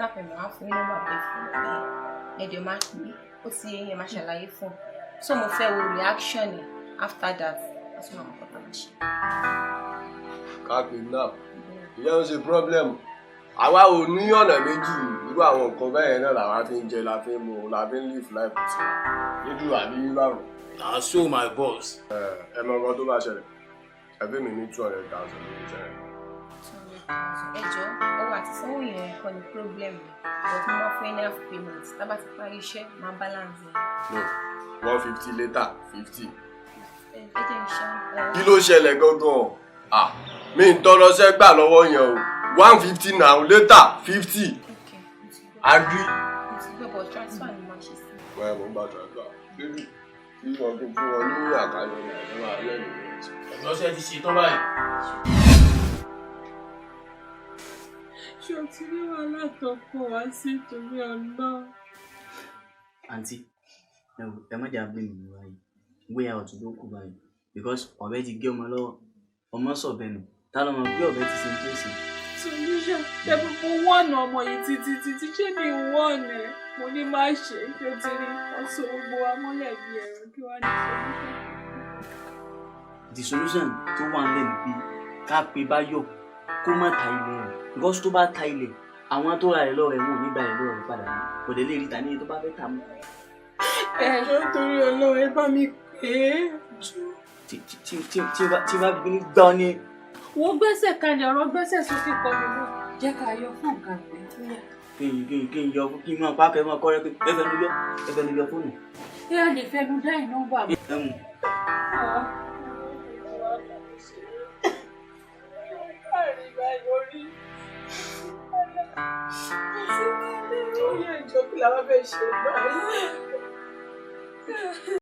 Kidnap ẹ̀, máa fún yín nọ́mbà boyfriend ẹ̀. Ẹ dẹ̀ máa pè é, ó ti yé yín, ẹ máa ṣàlàyé fún un. So mo fẹ́ wo reaction ẹ̀ after that. Wọ́n tún máa mọ̀ kọ́ta máa ṣe. Ká kidnap, ìyẹn ń ṣe problem. Àwa ò ní ọ̀nà méjì. Irú àwọn nǹkan bẹ́ẹ̀ náà làwa fi ń jẹ, la fi ń mu, la fi ń live life tiwa nídùú àbí báwo. Na so, my boss. Ẹ mọ nǹkan tó bá ṣẹlẹ̀, ẹbí mi ní 200,000 lórí iṣẹ́ yẹn. Ẹ jọ, owó àti sanwó yẹn kọ́ ni problem, but mo máa fún yín ní half payment. Tá bá ti parí iṣẹ́, máa balance ẹ̀. No, 150 later, 50. Ẹ jẹ́ iṣẹ́. Kí ló ṣẹlẹ̀ gangan? Ah, mi ń tọrọ ṣẹ́ gbà lọ́wọ́ yẹn o. 150 now, later 50. Okay, mo ti gbọ́. Agree. Mo ti gbọ́, but transfer ni mo máa ṣe sí. Wọ́n mọ̀ ń bá transfer bébì kí wọ́n kí n fún wọn ní àkàyọ̀ ní àjọ alẹ́ ìlú. Ẹ̀gbọ́n, ṣe ti ṣe tán báyìí? Ṣé o ti rí wàhálà tó kó wá sí torí ọ̀nà? Àǹtí, ẹ wò, ẹ má jà blame mi báyìí. Way out ló kù báyìí, because ọ̀bẹ ti gé ọmọ lọ́wọ́, ọmọ sọ̀bẹ nù. Tá ló mọ̀ pé ọ̀bẹ ti ṣe tó ṣe? Solution tẹ̀bí, mo wọ̀nà ọmọ yìí títí títí. Ṣé mi wọ̀nà ẹ̀? Mo ní má ṣe. Ṣé o ti rí? Wọ́n so gbogbo wa mọ́lẹ̀ bí ẹ̀rọ. Kí wàá ní solution? The solution tó wà nílẹ̀ ni pé ká pe Báyọ̀ kó má ta ilẹ̀ rẹ̀, because tó bá ta ilẹ̀, àwọn tó ra rẹ̀ lọ́wọ́ rẹ̀, wọn ò ní gba rẹ̀ lọ́wọ́ rẹ̀ padà mọ́. Kò dé lè rí ta ní tó bá fẹ́ tà mọ́. Ẹ jọ̀ọ́, torí Ọlọ́run, ẹ bá mi pè é. Tí bá bí ní gbá ọ ní. Wọ́n gbẹ́sẹ̀ kalẹ̀, ọ̀rọ̀ gbẹ́sẹ̀ sókè kọ́ mi lọ. Jẹ́ ká yọ fún nǹkan pé. Kí n yọ, kí n máa pa kẹ́ máa kọ́ rẹ pé ẹ fẹ́ nu yọ, ẹ fẹ́ nu yọ fóònù. Ṣé a lè fẹnu dá ìnọ́mbà mi? Ẹ mú.